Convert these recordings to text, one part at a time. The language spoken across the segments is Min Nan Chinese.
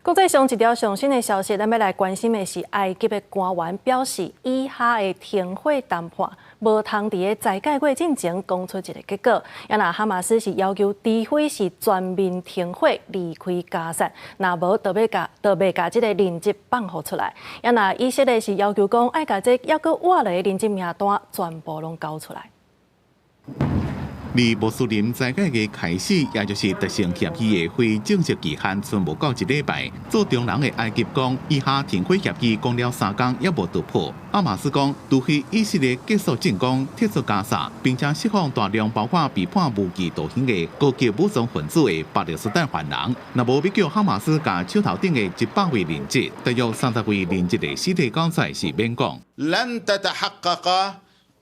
國際上一條上新的消息，咱欲來關心的是埃及的官員表示，以哈的停火談判無通佇咧齋戒月進前講出一个結果。啊若哈馬斯是要求，除非是全面停火離開加薩，若無就袂共這个人質放予出來。啊若以色列是要求講，愛共這猶閣活落的人質名單全部攏交出來。離穆斯林齋戒月開始，也就是達成協議的非正式期限，賰無夠一禮拜。做中人的埃及講，以哈停火協議講了3工猶無突破。哈馬斯講，除非以色列結束進攻、撤出加薩，並且釋放大量包括被判無期徒刑的高級武裝分子的巴勒斯坦犯人，若無欲叫哈馬斯共手頭頂的100位人質，大約30位人質的屍體交出來是免講。 لن تتحقق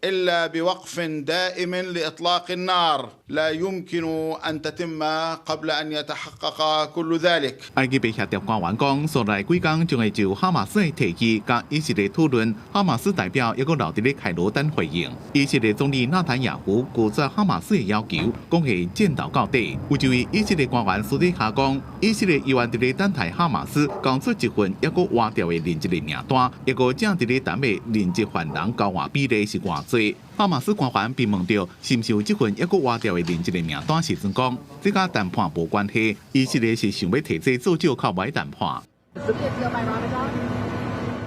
إلا بوقف دائم لإطلاق النار لا يمكن أن تتم قبل أن يتحقق كل ذلك。埃及的協調官員講，紲來幾工將會就哈馬斯的提議佮以色列討論。哈馬斯代表猶閣留佇咧開羅等回應。以色列總理納坦雅胡拒絕哈馬斯的要求，講會戰鬥到底。有一位以色列官員私底下講，以色列猶原佇咧等待哈馬斯交出一份猶閣活著的人質的名單，猶閣正佇咧談的人質犯人交換比例是偌濟。哈馬斯官員被問著是毋是有這份猶閣活著的人質的名單時陣講，這佮談判無關係。以色列是想欲提這做藉口來談判。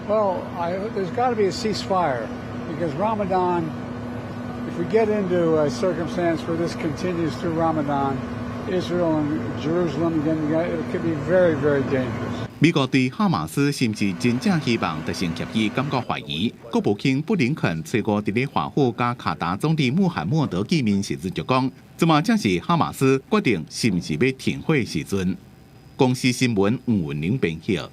Well, there's got to be a ceasefire because Ramadan, if we get into a circumstance where this continues through Ramadan, Israel and Jerusalem, again, it could be very, very dangerous. 美國對哈馬斯是毋是真正希望達成協議感覺懷疑。國務卿布林肯初五佇咧華府佮卡達總理穆罕默德見面時陣就講，這馬正是哈馬斯決定是毋是欲停火時陣。公視新聞吳文玲編譯。